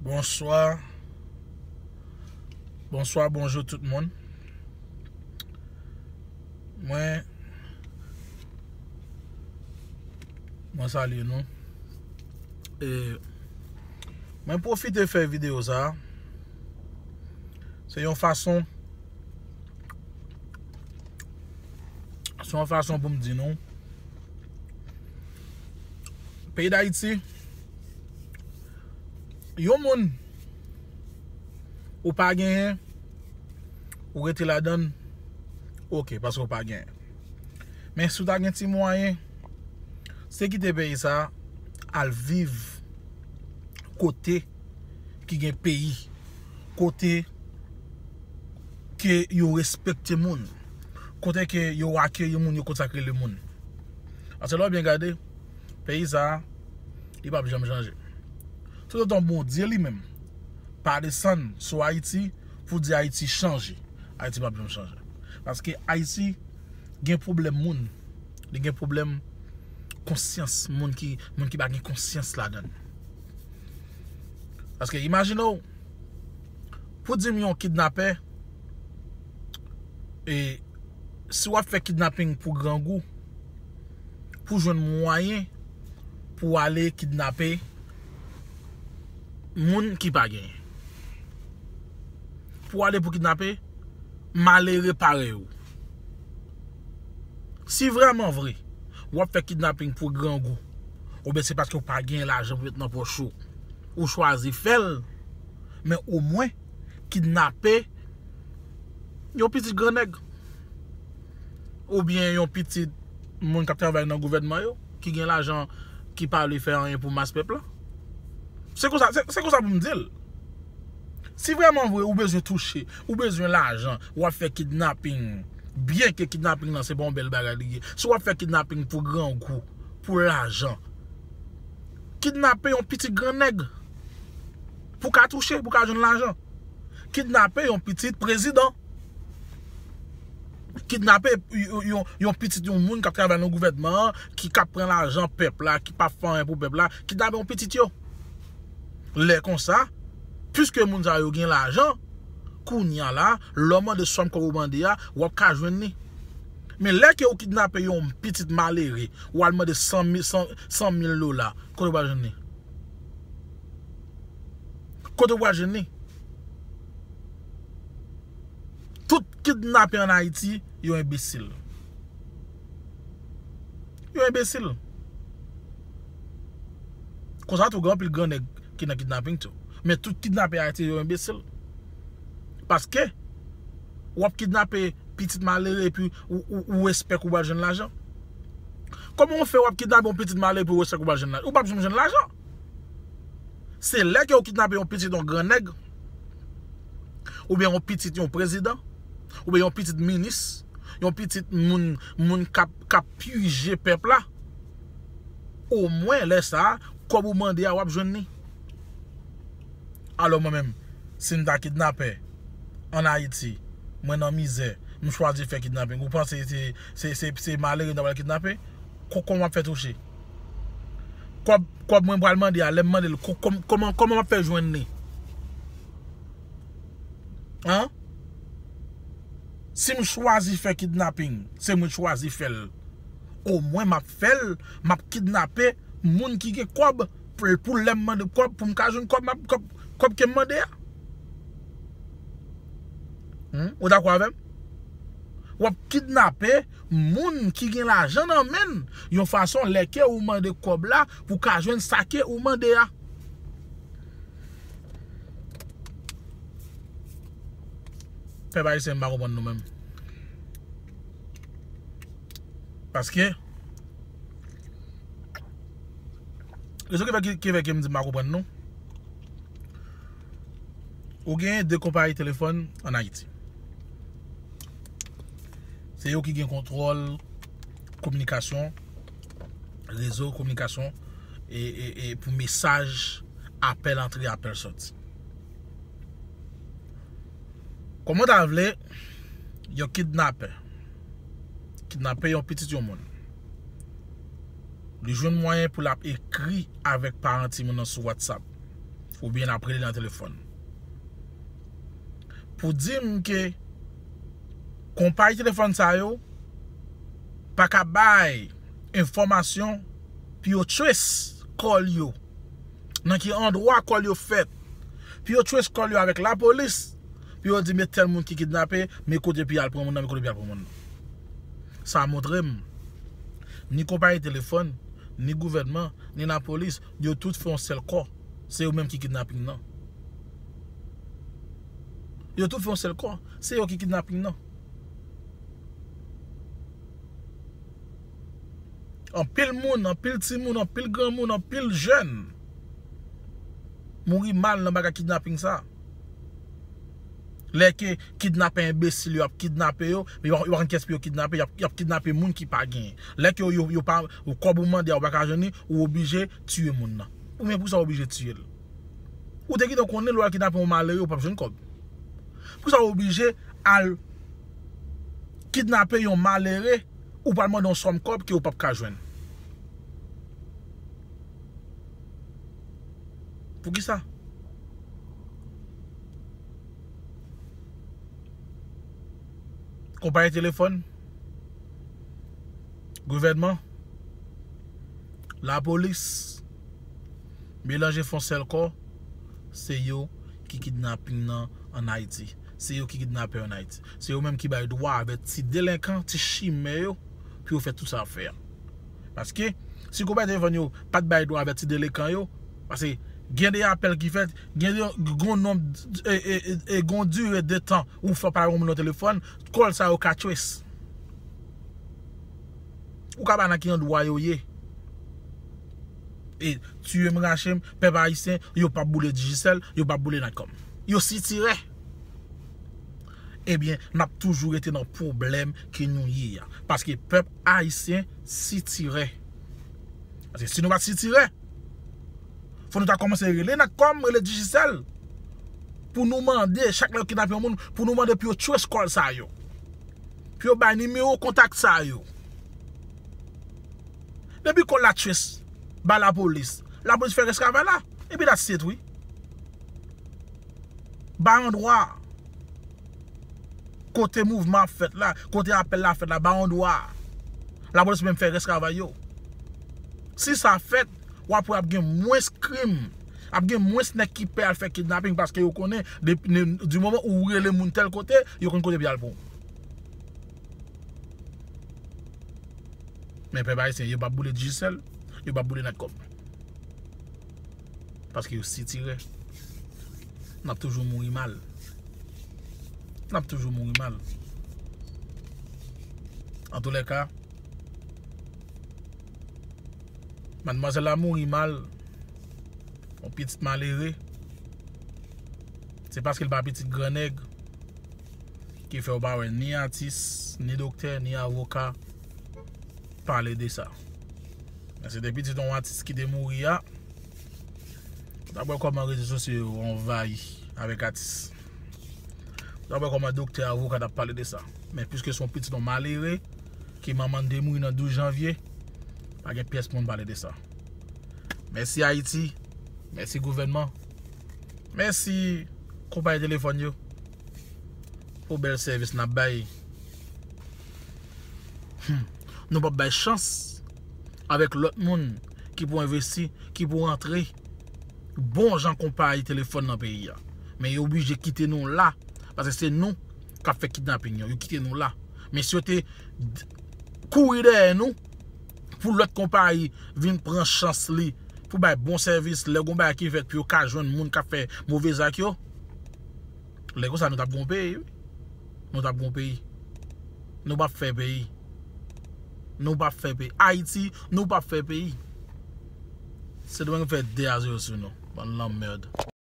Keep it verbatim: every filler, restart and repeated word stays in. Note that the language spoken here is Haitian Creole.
Bonswa. Bonswa, bonjou tout moun. Mwen, mwen salye nou. E mwen pwofite fè videyo sa. Se yon fason, se yon fason pou m di nou, peyi Dayiti, yon moun ou pa genyen, ou rete ladann, oke, paske ou pa genyen. Men si w ta gen ti mwayen, se kite peyi sa, al viv kote ki gen peyi, kote ke yo respekte moun, kote ke yo akeyi moun, yo konn sa k rele moun. Paske lè w byen gade, peyi sa, li p ap janm chanje. Toutotan Bondye li menm pa desann sou Ayiti pou di Ayiti chanje, Ayiti p ap janm chanje. Paske Ayiti gen pwoblèm moun, li gen pwoblèm konsyans, moun ki, moun ki pa gen konsyans ladann. Paske imajine w, pou di m yon kidnapè, e si w ap fè kidnaping pou grangou, pou jwenn mwayen pou ale kidnape moun ki pa genyen. Pou ale pou kidnape malere parèy ou. Si vrèman vre, w ap fè kidnaping pou grangou, oubyen se paske w pa gen lajan pou met nan pòch ou, ou chwazi fè l, men omwen kidnape yon pitit grannèg, oubyen yon pitit moun k ap travay nan gouvènman yo, ki gen lajan, ki pa vle fè anyen pou mas pèp la. Se konsa, se, se konsa pou m di l. Si vrèman vre ou bezwen touche, ou bezwen lajan, w ap fè kidnaping, byenke kidnaping nan se pa yon bèl bagay li ye. Si w ap fè kidnaping pou grangou, pou lajan, kidnape yon pitit grannèg pou ka touche, pou ka jwenn lajan. Kidnape yon pitit prezidan. Kidnape yon, yon, yon pitit yon moun k ap travay nan gouvènman an, ki, k ap pran lajan pèp la, ki p ap fè anyen pou pèp la. Kidnape yon pitit yo. Lè konsa, piske moun sa yo gen lajan, kounye a la, lè w mande sòm kòb ou mande a, w ap ka jwenn li. Men lè ke ou kidnape yon pitit malere, ou al mande san mil, san, san mil dola, kote w pral jwenn li? Kote w pral jwenn li? Tout kidnapè ann Ayiti, yo enbesil. Yo enbesil. Konsa tou, gen anpil grannèg ki nan kidnaping tou. Men tout kidnapè Ayiti, yo enbesil. Paske, w ap kidnape pitit malere epi ou, ou, ou espè ke w pral jwenn lajan. Kòman w fè w ap kidnape yon pitit malere epi ou espè ke w pral jwenn lajan? Ou p ap janm jwenn lajan. Se lè ke w kidnape yon pitit yon grannèg, oubyen yon pitit yon prezidan, oubyen yon pitit minis, yon pitit moun, moun k ap, k ap pije pèp la, omwen lè sa a, kòb ou mande a, w ap jwenn li. Alò mwen menm, si m ta kidnapè ann Ayiti, mwen nan mizè, m chwazi fè kidnaping, ou panse se, se, se, se malere m ta pral kidnape? Ko-, kòman m ap fè touche? Kòb, kòb mwen pral mande a, lè m mande l, ko-, kòm-, kòman, kòman m ap fè jwenn li? An? Si m chwazi fè kidnaping, se mwen k chwazi fè l. Omwen m ap fè l, m ap kidnape moun ki gen kòb, pou, pou lè m mande kòb, pou m ka jwenn kòb, m ap, kòb, kòb ke m mande a. Hmm? Ou dakò avè m? W ap kidnape moun ki gen lajan nan men l, yon fason lè ke ou mande kòb la pou ka jwenn sa ke ou mande a. Pèp ayisyen, m pa konprann nou menm. Paske, rezon ki fè, ki, ki fè ke m di m pa konprann nou, ou genyen de konpayi telefòn ann Ayiti. Se yo ki gen kontwòl kominikasyon, rezo kominikasyon, e, e, e pou mesaj, apèl antre, apèl sòti. Kòman w ta vle yon kidnapè kidnape yon pitit yon moun? Li jwenn mwayen pou l ap ekri avèk paran timoun nan sou WhatsApp. oubyen l ap rele nan telefòn. Pou di m ke konpayi telefòn sa yo pa ka bay enfòmasyon pou yo trace call yo, nan ki andwa call yo fèt, pou yo trace call yo avèk lapolis, pou yo di men tèl moun ki kidnape, men kote pou y al pran moun nan, men kote pou y al pran moun nan. Sa montre m, ni konpayi telefòn, ni gouvènman, ni lapolis, yo tout fè yon sèl kò. Se yo menm ki kidnaping nan. Yo tout fè yon sèl kò. Se yo ki kidnaping nan. Anpil moun, anpil timoun, anpil granmoun, anpil jèn mouri mal nan bagay kidnaping sa. Lè ke kidnapè enbesil yo ap kidnape yo, men yo pa, yo pa konn kiyès pou yo kidnape, y ap, y ap kidnape moun ki pa genyen. Lè ke yo, yo, yo pa, ou kòb ou mande a, ou pa ka jwenn li, ou oblije tiye moun nan. Ou men pou sa ou oblije tiye l. Ou te gentan konnen lè w al kidnape yon malere, ou p ap jwenn kòb. Pou sa ou oblije al kidnape yon malere, ou pral mande yon sòm kòb ke ou p ap ka jwenn. Poukisa? Konpayi telefòn, gouvènman, lapolis, melanje fè yon sèl kò, se yo ki kidnaping nan ann Ayiti. Se yo ki kidnapè ann Ayiti. Se yo menm ki bay dwa avèk ti delenkan, ti chimè yo, pou yo fè tout sa y ap fè a. Paske, si konpayi telefòn yo pa t bay dwa avèk ti delenkan yo, paske gen de apèl ki fèt, gen de, gon nonb, e, e, e, e gon dire de tan ou fè pale yon moun nan telefòn, call sa yo ka trace. Ou ka ba nan ki andwa yo ye. E tiye m, rache m, pèp ayisyen, yo p ap boule Digicel, yo p ap boule Natcom. Yo sitirè. Ebyen, n ap toujou rete nan pwoblèm ke nou ye a. Paske pèp ayisyen sitirè. Paske si nou pa t sitirè, fò nou ta kòmanse rele Natcom, rele Digicel. Pou nou mande, chak lè yo kidnape yon moun, pou nou mande pou yo trace call sa yo. Pou yo bay nimewo kontak sa yo. Depi call la trace ba lapolis, lapolis fè rès travay la. Epi that's it, wi. Ba andwa kote mouvman ap fèt la, kote apèl la fèt la, ba andwa. Lapolis menm fè rès travay yo. Si sa fèt, w ap wè ap gen mwens krim. Ap gen mwens nèg ki pè al fè kidnaping paske yo konnen, depi, ne, di moman ou rele moun tèl kote, yo konn kote pou y al pran w. Men pèp ayisyen, yo p ap boule Digicel, yo p ap boule Natcom. Paske yo sitirè. N ap toujou mouri mal. N ap toujou mouri mal. Antoulèka, madmwazèl la mouri mal. Yon pitit malere. Se paske l pa pitit gran nèg ki fè w pa wè ni atis, ni doktè, ni avoka pale de sa. Men se te pitit yon atis ki te mouri a. W ap wè kòman rezo sosyo yo anvayi avèk atis. W ap wè kòman doktè, avoka t ap pale de sa. Men piske se yon pitit yon malere ke manman n te mouri nan douz janvye, pa gen pyès moun pale de sa. Mèsi Ayiti. Mèsi gouvènman. Mèsi konpayi telefòn yo pou bèl sèvis n ap bay. Hmm. Nou p ap bay chans avèk lòt moun ki pou envesti, ki pou rantre bon jan konpayi telefòn nan peyi a. Men yo oblije kite nou la, paske se nou k ap fè kidnaping yo. Yo kite nou la. Men si yo te d-, kouri dèyè nou, pou lòt konpayi vin pran chans li, pou bay bon sèvis, lè gon bagay ki fèt, pou yo ka jwenn moun k ap fè move zak yo, lè konsa nou t ap gon peyi, wi. Nou t ap gon peyi. Nou p ap fè peyi. Nou p ap fè peyi. Ayiti, nou p ap fè peyi. Sendomeng fè de a zewo sou nou. Bann lanmèd.